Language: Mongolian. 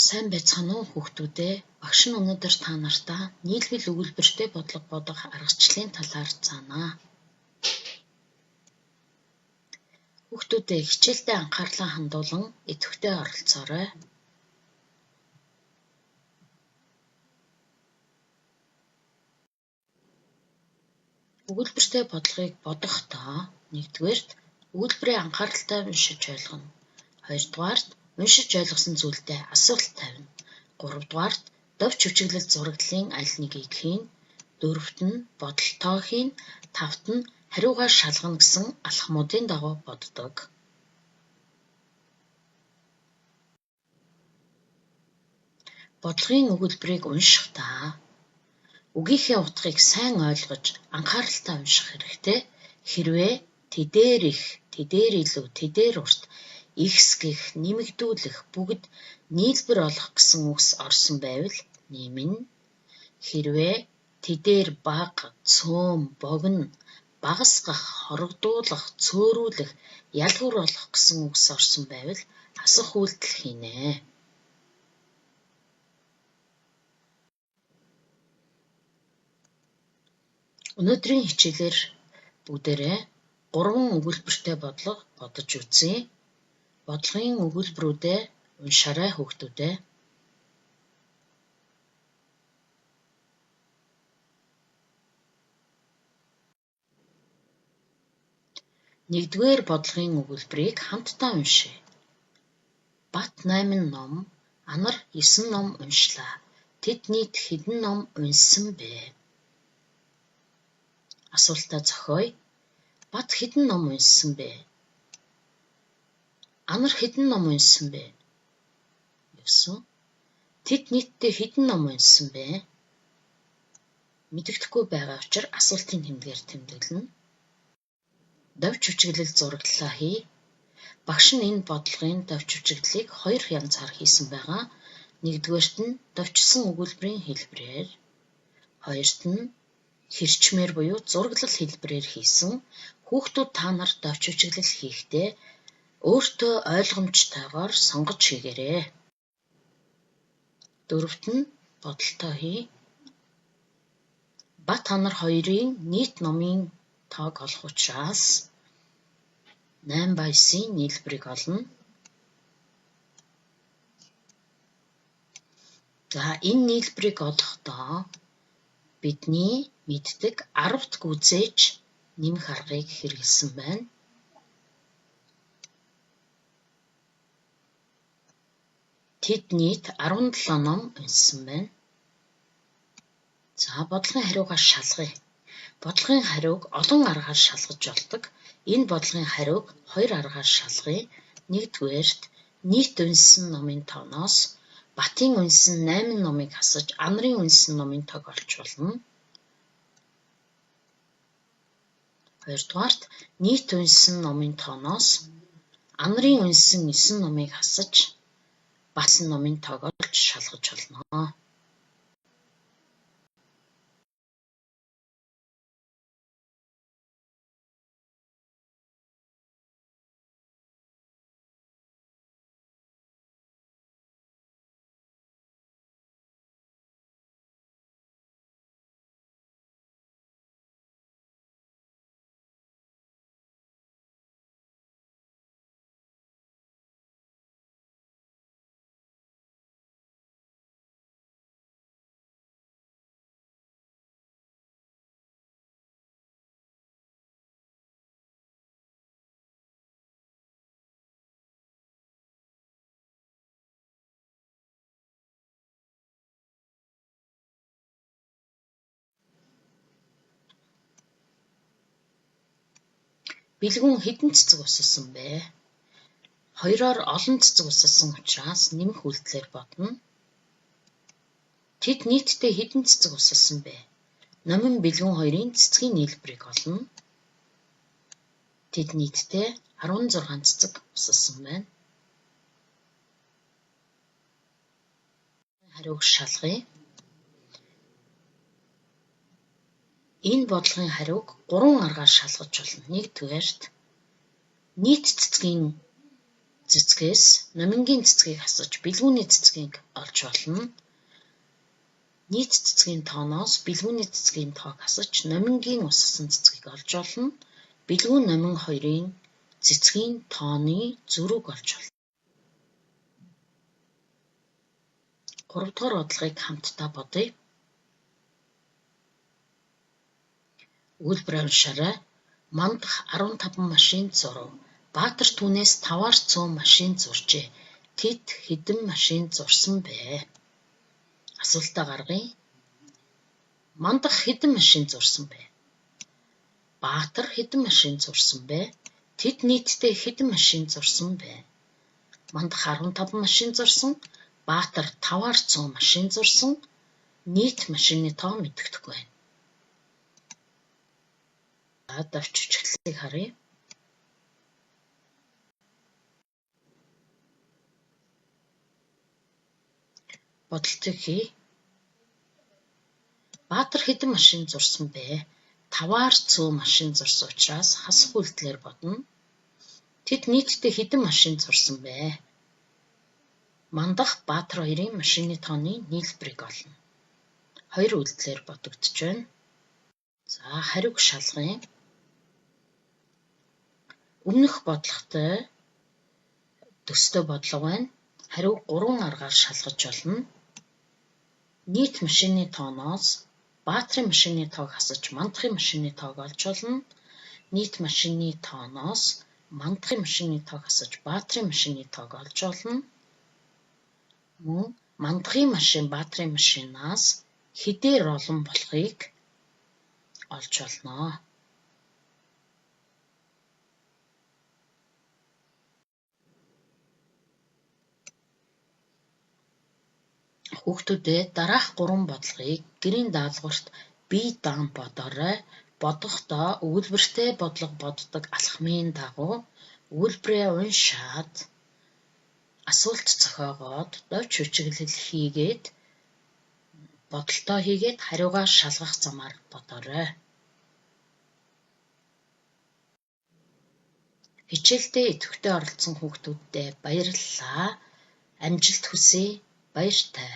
Сайн байцгаана уу хүүхдүүдээ. Багш нь өнөөдөр та нартаа нийлбэл өгүүлбэртэй бодлого бодох аргачлалын талаар заана. Хүүхдүүдээ хичээлдээ анхаарлаа хандуулан идэвхтэй оролцоорой. Өгүүлбэртэй бодлогыг бодохдоо нэгдүгээрт өгүүлбэрээ анхааралтай уншиж ойлгоно. Хоёрдугаарт уншиж ойлгосон зүйлдээ асуулт тавина. Гуравдугаарт довч хүчиглэл зураглалын аль нэгийг хийнэ. Дөрөвт нь бодолтоо хийнэ. Тавт нь хариугаа шалгана гэсэн алхмуудын дагуу боддог. Бодлогын өгүүлбэрийг уншихдаа үгийнхээ утгыг сайн ойлгож анхааралтай унших хэрэгтэй. Хэрвээ тэдээр их, тэдээр илүү, тэдээр урт, ихсгэх, нэмэгдүүлэх бүгд нийлбэр олох гэсэн үгс орсон байвал нэмнэ. Хэрвээ тэдээр бага, цөм, богино, багасгах, хорогдуулах, цөөрүүлэх, ялгуур олох гэсэн үгс орсон байвал хасах үйлдэл хийнэ. Өнөөдрийн хичээлээр бүгдээрээ 3 өгүүлбэртэй бодлого бодож үзье. Бодлогын өгүүлбэрүүдээ уншаарай хүүхдүүдээ. Нэгдүгээр бодлогын өгүүлбэрийг хамтдаа уншъя. Бат 8 ном, Анар 9 ном уншлаа. Тэд нийт хэдэн ном уншсан бэ? Асуултаа зохиоё. Бат хэдэн ном уншсан бэ? Анар хэдэн ном уншсан бэ? 9. Тэд нийтдээ хэдэн ном уншсан бэ? Мэдэгдэхгүй байгаа учраас асуултын тэмдгээр тэмдэглэнэ. Довч хүчиглэл зураглалаа хий. Багш нь энэ бодлогын довч хүчиглэлийг хоёр янзаар хийсэн байгаа. Нэгдүгээрт нь довчсон өгүүлбэрийн хэлбэрээр, хоёрт нь хэрчмээр буюу зураглал хэлбэрээр хийсэн. Хүүхдүүд та нар довч хүчиглэл хийхдээ өөртөө ойлгомжтойгоор сонгож хийгээрэй. Дөрөвт нь бодолтоо хий. Бат Анар хоёрын нийт номын тоог олох учраас 8 ба 9-ийн нийлбэрийг олно. За энэ нийлбэрийг олохдоо бидний мэддэг 10-т гүзээж нэмэх аргыг хэрэглэсэн байна. Тэд нийт 17 ном уншсан байна. За бодлогын хариугаа шалгая. Бодлогын хариуг олон аргаар шалгаж болдог. Энэ бодлогын хариуг хоёр аргаар шалгая. Нэгдүгээрт нийт уншсан номын тооноос Батын уншсан 8 номыг хасаж Анарын уншсан номын тоог олж болно. Хоёрдугаарт нийт уншсан номын тооноос Анарын уншсан 9 номыг хасаж Батын номын тоог олж шалгаж болно. Бэлгүүн хэдэн цэцэг усалсан бэ? Хоёроор олон цэцэг усалсан учраас нэмэх үйлдэлээр бодно. Тэд нийтдээ хэдэн цэцэг усалсан бэ? Номин бэлгүүн хоёрын цэцгийн нийлбэрийг олно. Тэд нийтдээ 16 цэцэг усалсан байна. Хариуг шалгая. Энэ бодлогын хариуг 3 аргаар шалгаж болно. Нэгдүгээрт нийт цэцгийн цэцгээс номингийн цэцгийг хасаж бэлгүүний цэцгийг олж болно. Нийт цэцгийн тооноос бэлгүүний цэцгийн тоог хасаж номингийн усгасан цэцгийг олж болно. Бэлгүүн номин хоёрын цэцгийн тооны зөрүүг олж болно. 3 дугаар бодлогыг хамтдаа бодъё. Өгүүлбэрээ уншаарай. Мандах 15 машин зурав. Баатар түүнээс 5-аар цөөн машин зуржээ. Тэд хэдэн машин зурсан бэ? Асуултаа гаргая. Мандах хэдэн машин зурсан бэ? Баатар хэдэн машин зурсан бэ? Тэд нийтдээ хэдэн машин зурсан бэ? Мандах 15 машин зурсан. Баатар 5-аар цөөн машин зурсан. Нийт машины тоо мэдэгдэхгүй байна. За давч хүчгэлийг харъя. Бодолтыг хий. Баатар хэдэн машин зурсан бэ? 5-аар цөөн машин зурсан учраас хасах үйлдэлээр бодно. Тэд нийтдээ хэдэн машин зурсан бэ? Мандах Баатар хоёрын машины тооны нийлбэрийг олно. Хоёр үйлдэлээр бодогдож байна. За хариуг шалгая. Өмнөх бодлоготой төстэй бодлого байна. Хариуг 3 аргаар шалгаж болно. Нийт машины тооноос Баатрын машины тоог хасаж Мандахын машины тоог олж болно. Нийт машины тооноос Мандахын машины тоог хасаж Баатрын машины тоог олж болно. Мөн Мандахын машин Баатрын машинаас хэдээр олон болохыг олж болно. Хүүхдүүдээ дараах 3 бодлогыг гэрийн даалгаварт бие даан бодоорой. Бодохдоо өгүүлбэртэй бодлого боддог алхмын дагуу өгүүлбэрээ уншаад асуулт зохиогоод довч хүчиглэл хийгээд бодолтоо хийгээд хариугаа шалгах замаар бодоорой. Хичээлдээ идэвхтэй оролцсон хүүхдүүддээ баярлалаа. Амжилт хүсье. Баяртай.